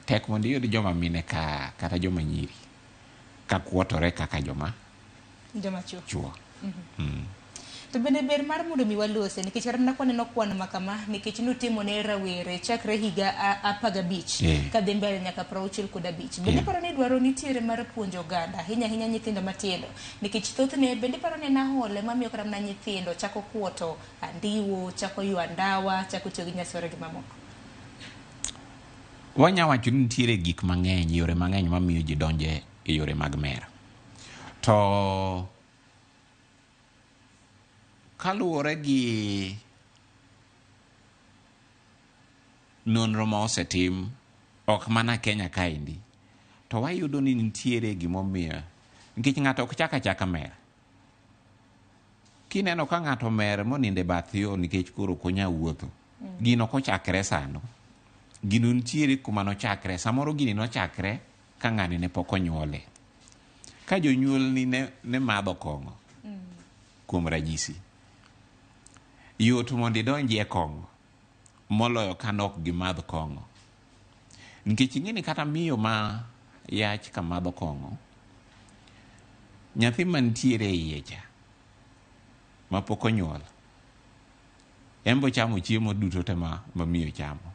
Tek mondo iyud joma mine ka kata joma nyiri ka kuotore kaka joma Joma chuo. Chuo. To bende ber mar mondo mi walose, nikech kata mana kwaneno kwan ma kama, nikech nutimo ne rawere chakre higa 15 kadhi mbele nyaka 65. Bende iparo ni dwaro nitiere mar puonjo oganda, ahinya ahinya nyithindo matindo, nikech thothne bende iparo ni en ahole mamiyo kata mana nyithindo chako kuoto andiwo, chako ywa ndawa, chako tiyo gi nyasore gi mamoko? Wanya wacho ni nitiere gik mang'eny, yore mang'eny mamiyo ji donje e yore mag mer. To kaluwore gi nonro ma osetim, ok mana Kenya kaendi, to wayudo ni nitiere gimomiyo, nikech ng'ato ok chak achaka mer. Kineno ka ng'ato mer monindo e bath yo nikech koro ok onyal wuotho, gino ok ochakre sano. Gino nitiere kuma nochakre. Samoro gini nochakre ka ng'ani ne pok onyuole. Ka jonyuolni ne madho kong'o, kuom ranyisi, yot mondo idonji e kong'o moloyo ka nok gimadh kong'o. Nikech ing'e ni kata miyo ma yach ka madho kong'o, nyathi mantiere e iye cha mapok onyuol, en bo chamo chiemo duto te ma miyo chamo.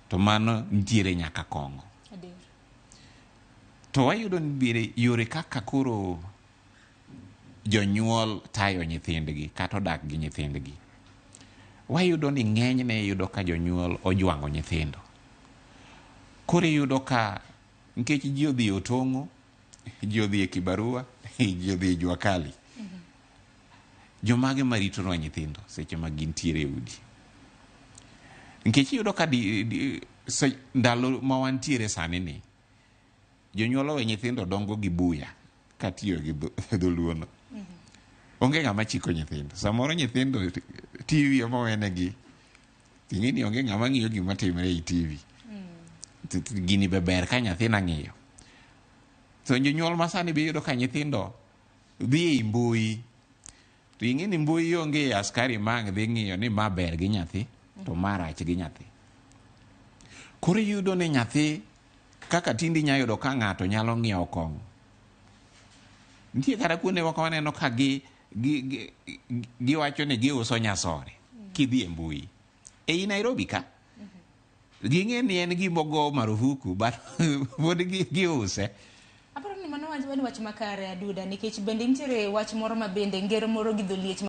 To mano nitiere nyaka kong'o. To wayudo ni bire yore kaka koro jonyuol tayo nyithindgi kata odak gi nyithindgi. Wayudo ni ng'enyne iyudo ka jonyuol ojwang'o nyithindo. Koro iyudo ka nikech ji odhi e otong'o, ji odhi e kibarua, ji odhi e jua kali. Jomage maritonwa nyithindo seche ma gintiere e udi? Nikech iyudo ka ndalo ma wantiere sani ni, jonyuol owe nyithindo dongo gi buya katiyo gi dholuo no. Onge ng'ama chiko nyithindo. Samoro nyithindo TV ema owenegi. Ing'e ni onge ng'ama ng'iyo gima timre ei TV. Gini be ber ka nyathina ng'iyo. To jonyuol masani be iyudo ka nyithindo dhi ei mbui. To ing'e ni mbui onge askari ma ang' dhi ng'iyo ni ma ber gi nyathi to ma rach gi nyathi. Koro iyudo ni nyathi kaka tinde inya yudo ka ng'ato nyalo ng'iewo kong'o. Nitie kata kuonde moko waneno ka giwacho ni giuso nyasore kidhi e mbui. Ei Nairobi ka ging'e ni en gima ogo marufuku but pod giuse. Aparo ni mano wach makare, Aduda, nikech bende nitiere wach moro ma bende ngero moro gi dholiech.